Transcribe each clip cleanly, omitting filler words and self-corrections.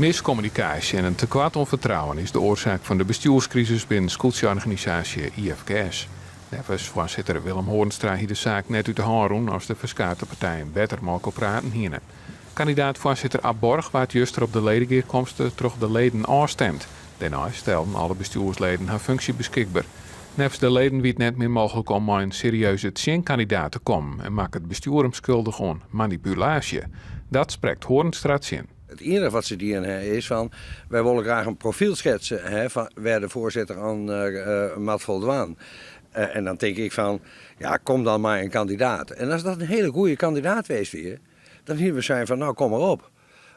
Miskommunikaasje en in tekoart oan fertrouwen is de oarsaak fan de bestjoerskrisis binnen skûtsjeorganisaasje IFKS. Neffens foarsitter Willem Hoornstra hie de saak net út de hân rûn as de ferskate partijen better mei elkoar praten hiene. Kandidaat-foarsitter Ab Borg waard juster op de ledegearkomste troch de leden ôfstimd. Dêrnei stelden alle bestjoersleden har funksje beskikber. Neffens de leden wie it net mear mooglik om mei in serieuze tsjinkandidaat te kommen en makke it bestjoer him skuldich oan manipulaasje. Dat sprekt Hoornstra tsjin. It iennige wat se dien ha is fan wy wolle graach in profyl sketse ha fan wêr de foarsitter oan moat foldwaan. En dan tink ik fan ja kom dan mei in kandidaat. En as dat in hiele goede kandidaat west wie, dan hiene we sein fan no kom mar op.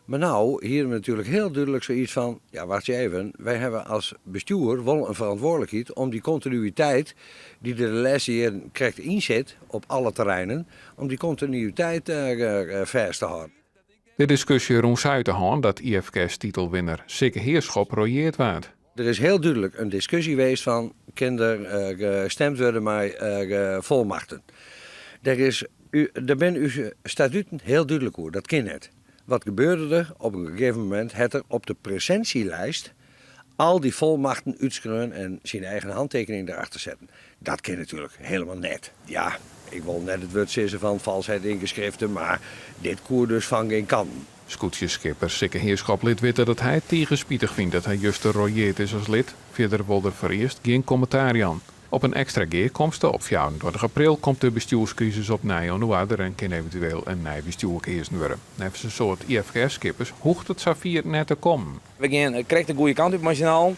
Mar no hiene we natuerlik hiel dúdlik soiets fan ja wachtsje even, wy hawwe as bestjoer wol in ferantwurdlikheid om dy kontinuïteit dy't der de lêste jierren krekt yn sit op alle terreinen, om dy kontinuïteit fêst te hâlden. De diskusje rûn sa út de hân dat IFKS-titelwinner Sikke Heerschop royeard waard. Der is hiel dúdlik in diskusje west fan kin der stimd wurde mei folmachten. Dêr is, dêr binne ús statuten hiel dúdlik oer, dat kin net. Wat gebeurde der? Op in gegeven momint hat er op de presensielijst al dy folmachten útskreaun en syn eigen hantekening derachter setten. Dat kin natuerlik helemaal net. Ja, ik wol net it wurd sizze fan valsheid in geschrifte, mar dit koe dus fan gjin kanten. Skûtsjeskipper Sikke Heerschop lit witte dat hy it tige spitich fynt dat hy juster royeard is as lid. Fierder wol er foarearst gjin kommentaar jaan. Op in ekstra gearkomste op 24 april komt de bestjoerskrisis opnij oan de oarder en kin eventueel in nij bestjoer keazen wurde. Neffens in soad IFKS-skippers hoecht it safier net te kommen. We gean krekt de goede kant út mei syn allen.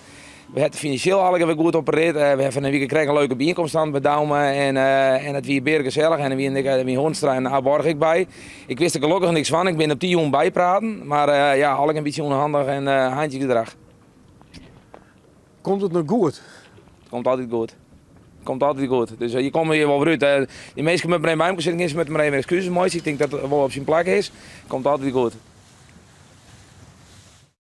We hawwe it finansjeel allegear wer goed op 'e rit. We hawwe fan 'e wike krekt in leuke byienkomst hân by Doume en en it wie beargesellich en der wienen ek wie Hoornstra en Ab Borg ek by. Ik wist der gelokkich niks fan, ik bin op dy jûn bypraten, mar ja, allegear in bytsje ûnhandich en handjegedrach. Komt it noch goed? It komt altyd goed. It komt altyd goed. Dus je komme hjir wol wer út. Dy minsken moatte mar even by elkoar sitte, gean se moatte mar even ekskuzes meitsje. Ik tink dat it wol op syn plak is. It komt altyd goed.